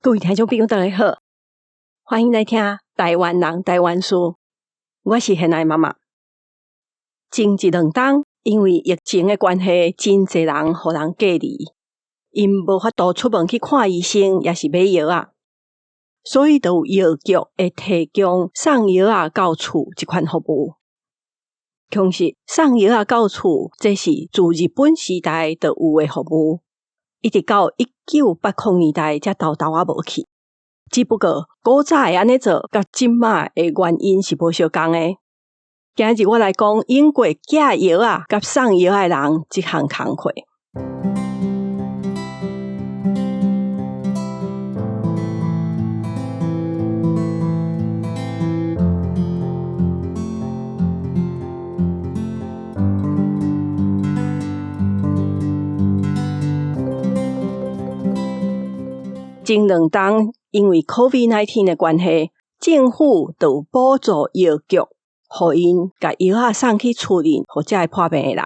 各位聽眾朋友，大家好，歡迎來聽台灣人台灣事。我是現愛媽媽。前一兩冬，因為疫情的關係，真濟人予人隔離，𪜶無法度出門去看醫生，抑是買藥仔，所以就有藥局會提供送藥仔到厝這款服務。其實送藥仔到厝，這是自日本時代就有的服務。一直到1980年代才沓沓仔無去。只不過古早會按呢做，佮這馬的原因是無相仝的。今日我來講英國寄藥仔佮送藥仔的人這項工課。前兩冬因為 COVID-19 的關係，政府就有補助藥局，予𪜶共藥仔送去厝裡，予這个破病的人。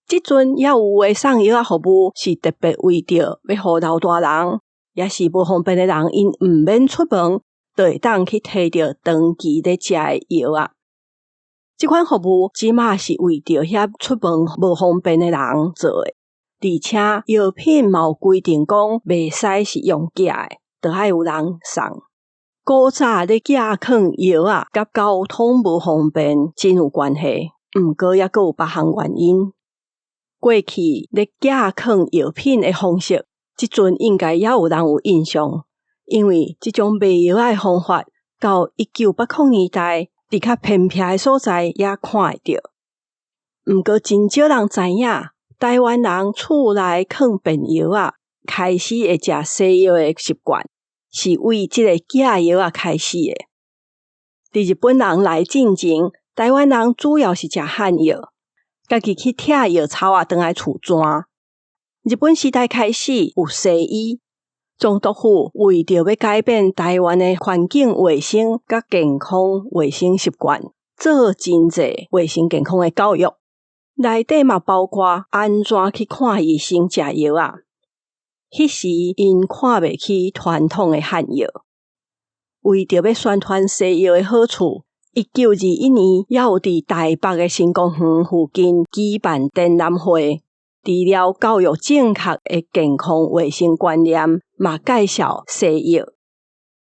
這陣猶有的送藥仔服務是特別為著欲予老大人，抑是無方便的人，𪜶毋免出門，就會當去提著長期咧食的藥仔。這款服務這馬是為著遐出門無方便的人做的。而且藥品嘛有規定講，袂使是用寄的，著愛有人送。古早咧寄囥藥仔，佮交通無方便真有關係，毋過猶閣有別項原因。過去咧寄囥藥品的方式，這陣應該猶有人有印象，因為這種賣藥仔的方法，到1980年代，佇較偏僻的所在也看會著。毋過真少人知影，台灣人厝內囥便藥仔，開始會食西藥的習慣，是為這个寄藥仔開始的。佇日本人來進前，台灣人主要是食漢藥，家己去拆藥草仔轉來厝欉。日本時代開始有西醫，總督府為著欲改變台灣的環境衛生佮健康衛生習慣，做真濟衛生健康的教育。內底嘛包括按怎去看醫生、食藥仔。彼時𪜶看袂起傳統的漢藥，為著欲宣傳西藥的好處，1921年猶有佇台北的新公園附近舉辦展覽會，除了教育正確的健康衛生觀念，嘛介紹西藥。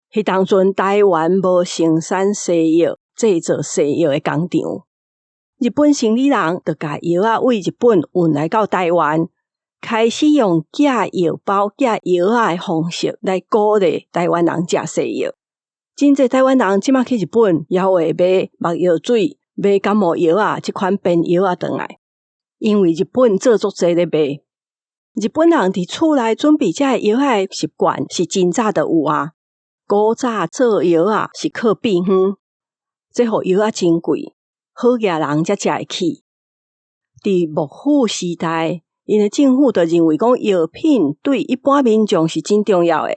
彼當陣台灣無生產西藥、製造西藥的工廠。日本生理人就共藥仔對日本運來到台灣，開始用寄藥包、寄藥仔的方式來鼓勵台灣人食西藥。真濟台灣人這馬去日本，猶會買目藥水、買感冒藥仔，這款便藥仔轉來，因為日本做足濟咧賣。日本人佇厝內準備這个藥仔的習慣是真早就有啊。古早做藥仔是靠秘方，這予藥仔真貴。好額人才食會起。佇幕府時代，𪜶的政府就認為講藥品對一般民眾是真重要的，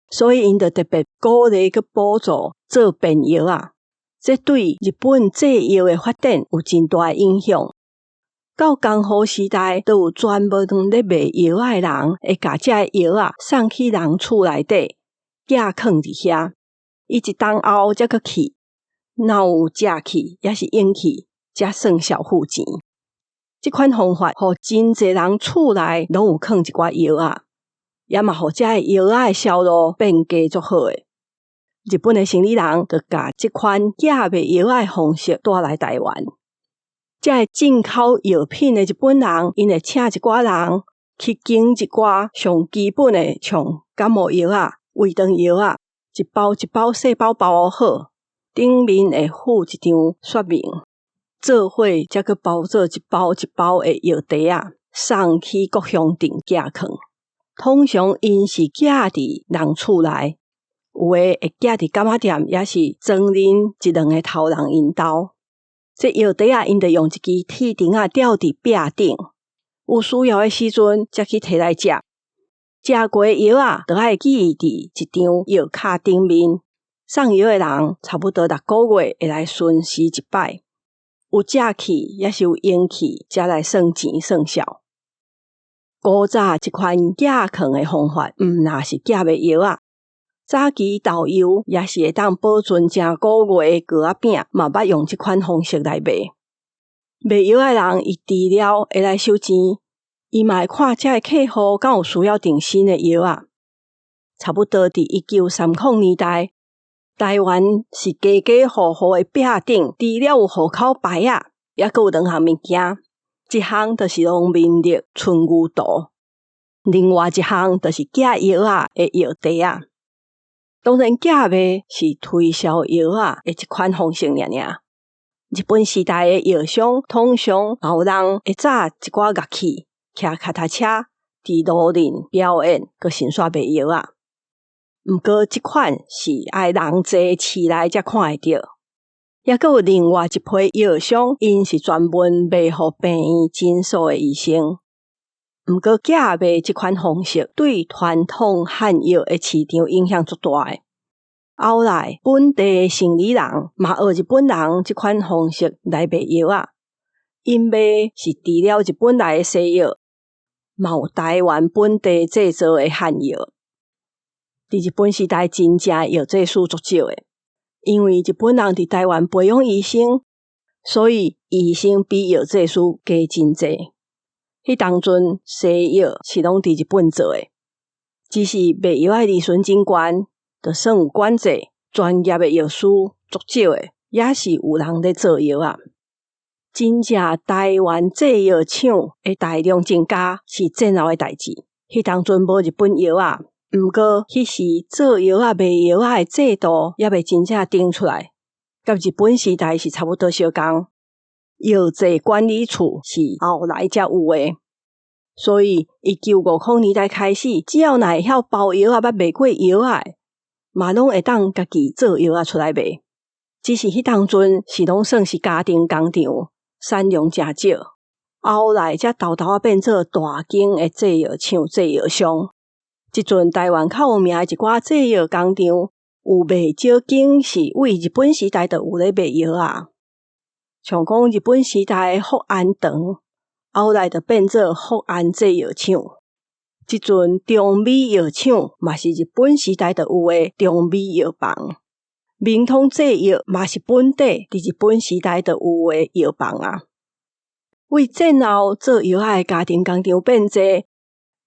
所以𪜶就特別鼓勵閣補助做便藥仔。這對日本製藥的發展有真大的影響。到江戶時代，就有專門咧賣藥仔的人，會共這个藥仔送去人厝內底，寄囥佇遐，伊一冬後才閣去。若有食去，抑是用去，才算少付錢。這款方法，予真濟人厝內攏有囥一寡藥仔，也嘛予這个藥仔的銷路變加足好的。日本的生理人就共這款寄賣藥仔的方式帶來台灣。這个進口藥品的日本人，𪜶會請一寡人去揀一寡上基本的，像感冒藥仔、胃腸藥仔，一包一包細包包好。頂面會附一張說明，做伙才閣包做一包一包的藥袋仔，送去各鄉鎮寄囥。通常𪜶是寄佇人厝內，有的會寄佇柑仔店，抑是莊恁一兩个頭人𪜶兜。這藥袋仔𪜶就用一支鐵釘仔吊佇壁頂，有需要的時陣才去提來食。食過的藥仔，就愛記佇一張藥卡頂面。送藥的人差不多6個月會來巡視一擺，有食去抑是有用去，才來算錢算數。古早這款寄囥的方法，毋但是寄賣藥仔，早期豆油也是會當保存成個月的糕仔餅，嘛捌用這款方式來賣。賣藥仔的人，伊除了會來收錢，伊嘛會看這个客戶敢有需要訂新的藥仔。差不多佇1930年代，台灣是家家戶戶的壁頂，除了有戶口牌仔，猶閣有兩項物件。一項就是農民曆春牛圖，另外一項就是寄藥仔的藥袋仔。當然，寄賣是推銷藥仔的一款方式爾爾。日本時代的藥商通常有人會紮一寡樂器，騎腳踏車佇路頂表演，閣順紲賣藥仔。毋過，這款是愛人濟市內才看會著。猶閣有另外一批藥商，𪜶是專門賣予病院診所的醫生。毋過，寄賣這款方式對傳統漢藥的市場影響足大的。後來，本地的生理人嘛學日本人這款方式來賣藥仔。𪜶賣是除了日本來的西藥，嘛有台灣本地製造的漢藥。佇日本時代，真正藥劑師足少的。因為日本人佇台灣培養醫生，所以醫生比藥劑師加真濟。彼當陣西藥是攏佇日本做的，只是賣藥仔利潤真懸，就算有管制，專業的藥師足少的，也是有人咧做藥仔。真正台灣製藥廠的大量增加是戰後的代誌。彼當陣無日本藥仔。毋過，彼時做藥仔賣藥仔的制度猶未真正定出來，佮日本時代是差不多相仝。藥劑管理處是後來才有的，所以1950年代開始，只要若會曉包藥仔、捌賣過藥仔的，嘛攏會當家己做藥仔出來賣。只是彼當陣是攏算是家庭工廠，產量誠少。後來才沓沓仔變做大間的製藥廠、製藥商。這陣台灣較有名的一寡製藥工廠，有袂少間是對日本時代就有咧賣藥仔。像講日本時代的福安堂，後來就變做福安製藥廠。這陣中美藥廠嘛是日本時代就有的中美藥房。明通製藥嘛是本地佇日本時代就有的藥房啊。對戰後做藥仔的家庭工廠變濟。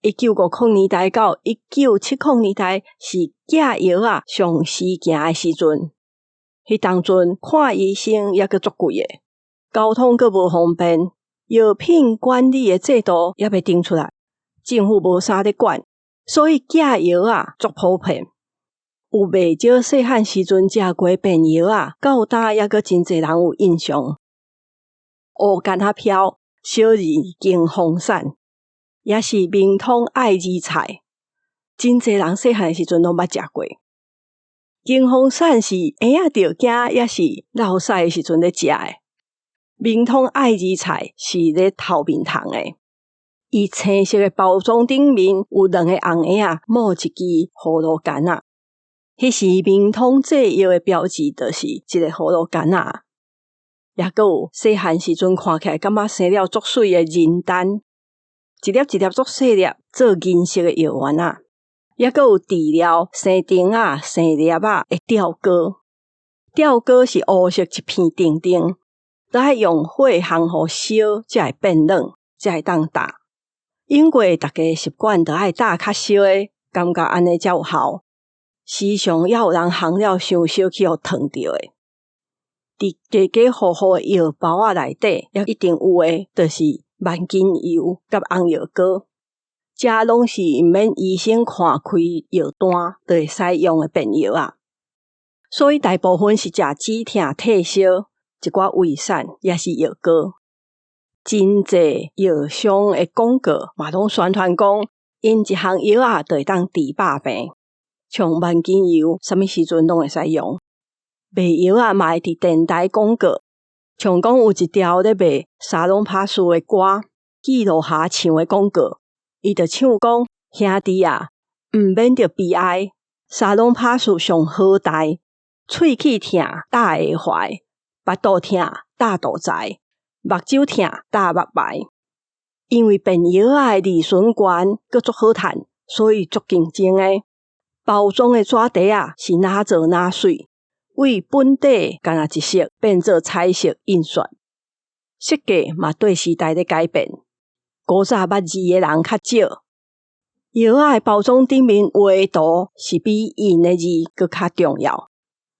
1950年代到1970年代是寄藥仔上時行的時陣。彼當陣看醫生猶閣足貴的，交通閣無方便，藥品管理的制度猶未定出來，政府無啥咧管，所以寄藥仔足普遍。有袂少細漢時陣食過便藥仔，到今猶閣真濟人有印象。烏柑仔飄、小兒驚風散。也是明通愛兒菜，真濟人細漢時陣攏捌食過。驚風散是嬰仔著驚，抑是落屎的時陣咧食的。明通愛兒菜是咧頭面蟲的，伊青色的包裝頂面有兩個紅嬰仔，摸一支葫蘆柑仔。彼時明通製藥的標誌就是一个葫蘆柑仔。抑閣有細漢時陣看起來感覺生了足媠的仁丹。一粒一粒足細粒，做銀色的藥丸仔，抑閣有治療生釘仔、生粒仔的吊膏。吊膏是烏色一片椗椗，都愛用火烘予燒，才會變軟，才會當打。因為逐家習慣著愛打較燒的，感覺按呢才有效。時常猶有人烘了傷燒去予燙著的。佇家家戶戶的藥包仔內底，也一定有的，就是萬金油佮紅藥膏，這攏是毋免醫生看開藥單就會使用的便藥仔。所以大部分是食止疼退燒，一寡胃散，抑是藥膏。真濟藥商的廣告嘛，攏宣傳講，𪜶一項藥仔就會當治百病，像萬金油，啥物時陣攏會使用。賣藥仔嘛會佇電台廣告，像講有一條咧賣沙龍帕斯的歌，記錄下唱的廣告，伊就唱講兄弟啊，毋免著悲哀，沙龍帕斯上好代，喙齒疼打下懷，腹肚疼打肚臍，目睭疼打目眉。因為便藥仔的利潤懸，閣足好趁，所以足競爭的。包裝的紙袋仔是若做若媠，為本底干焦一色變做彩色印刷。設計嘛綴時代咧改變，古早捌字的人較少，藥仔的包裝頂面畫的圖是比印的字閣較重要。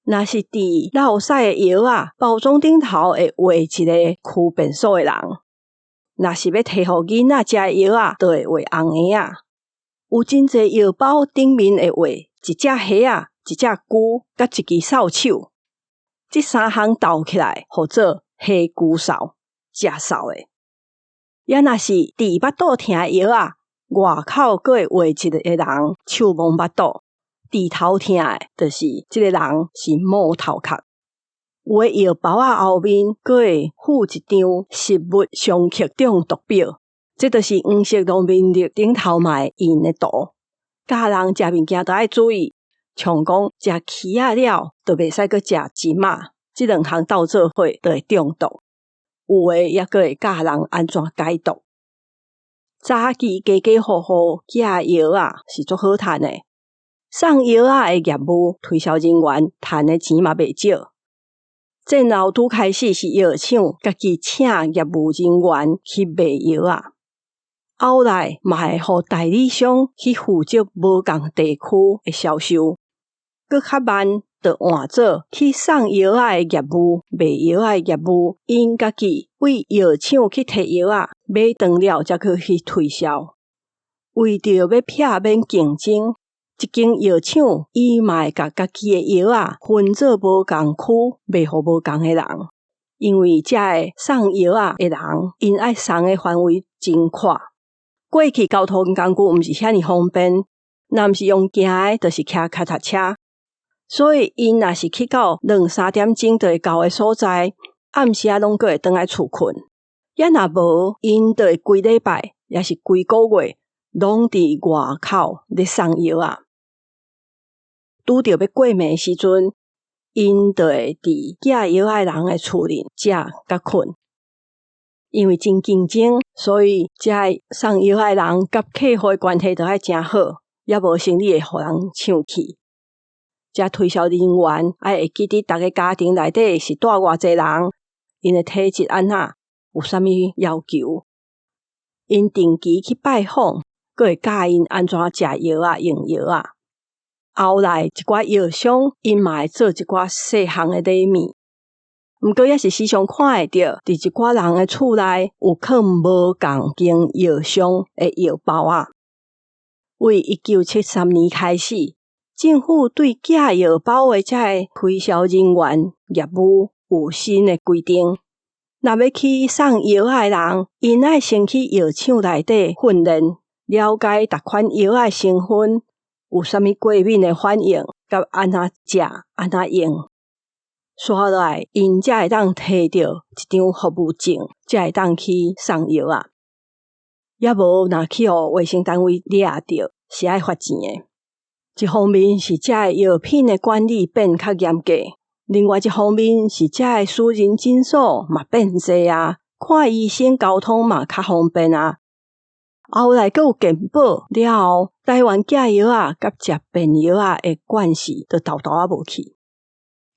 若是治落屎的藥仔，包裝頂頭會畫一個驅便所的人；若是欲提予囡仔食的藥仔，就會畫紅鞋仔。有真濟藥包頂面會畫一隻蝦仔、一隻龜佮一支掃帚，這三項鬥起來，號做蝦龜掃，誠掃的。抑若是治腹肚疼的藥仔，外口閣會畫一個人手摸腹肚；治頭疼的，就是這个人是摸頭殼。有的藥包仔後面閣會附一張食物相剋中毒表，這就是黃色路面曆頂頭嘛會印的圖。教人食物件都愛注意，像講食柿仔了，就袂使閣食榛仔，這兩項鬥做伙就會中毒。有的抑閣會教人按怎解毒。早期家家戶戶寄藥仔是足好趁的，送藥仔的業務推銷人員趁的錢嘛袂少。戰後拄開始是藥廠家己請業務人員去賣藥仔，後來嘛會予代理商去負責無仝地區的銷售，閣較慢就換做去送藥仔的業務、賣藥仔的業務，𪜶家己對藥廠去提藥仔，買斷了才閣去推銷。為著欲避免競爭，一間藥廠伊嘛會共家己的藥仔分做無仝區賣予無仝的人，因為這个送藥仔的人，𪜶愛送的範圍真闊。過去交通工具毋是遐爾方便，若毋是用行的，就是騎跤踏車。所以𪜶若是去到兩三點鐘就會到的所在，暗時仔攏閣會轉來厝睏。抑若無，𪜶就會規禮拜，抑是規個月，攏佇外口咧送藥仔。拄著欲過暝時陣，𪜶就會佇寄藥仔的人的厝裡食佮睏。因為真競爭，所以這个送藥仔的人佮客戶的關係都愛誠好，抑無生意會予人搶去。這推銷人員愛會記得逐个家庭內底是蹛偌濟人，𪜶的體質按怎，有啥物要求，𪜶定期去拜訪，閣會教𪜶按怎食藥仔、用藥仔。後來一寡藥商，𪜶嘛會做一寡細項的禮物。毋過也是時常看會著，佇一寡人的厝內有囥無仝間藥商的藥包仔。為1973年開始，政府對寄藥包的這个推銷人員業務有新的規定。若欲去送藥仔的人，𪜶愛先去藥廠內底訓練，了解逐款藥仔的成分，有啥物過敏的反應，佮按怎食、按怎用。煞落來，𪜶才會當提著一張服務證，才會當去送藥仔。抑無若去予衛生單位掠著，是愛罰錢的。一方面是這个藥品的管理變較嚴格，另外一方面是這个私人診所嘛變濟啊，看醫生交通嘛較方便啊。後來閣有健保了後，台灣寄藥仔佮食便藥仔的關係就沓沓仔無去。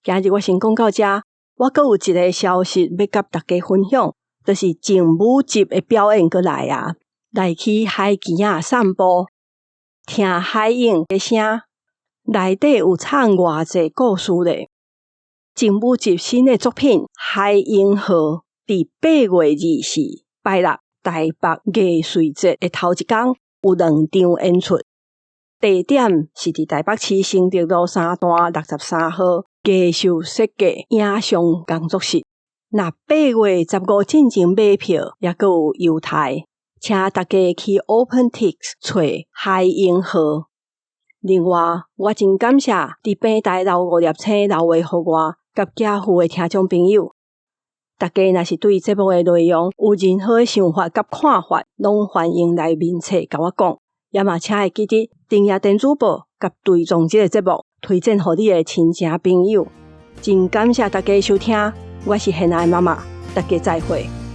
今日我先講到這，我閣有一个消息欲佮大家分享，就是靜舞集的表演閣來啊，來去海墘仔散步，聽海湧的聲，內底有藏偌濟故事咧。靜舞集新的作品《海湧號》佇8月24拜六台北藝穗節的頭一工有兩場演出，地點是佇台北市承德路三段63號藝術設計影像工作室。若8月15進前買票，抑閣有優待，請大家去 OpenTix 揣海湧號。另外，我真感謝佇平台留五粒星留話予我佮寄付的聽眾朋友。大家若是對節目的內容有任何的想法佮看法，攏歡迎來面冊共我講。也嘛請會記得訂閱電子報佮追蹤這个節目，推薦予你的親情朋友。真感謝大家收聽，我是現愛媽媽，大家再會。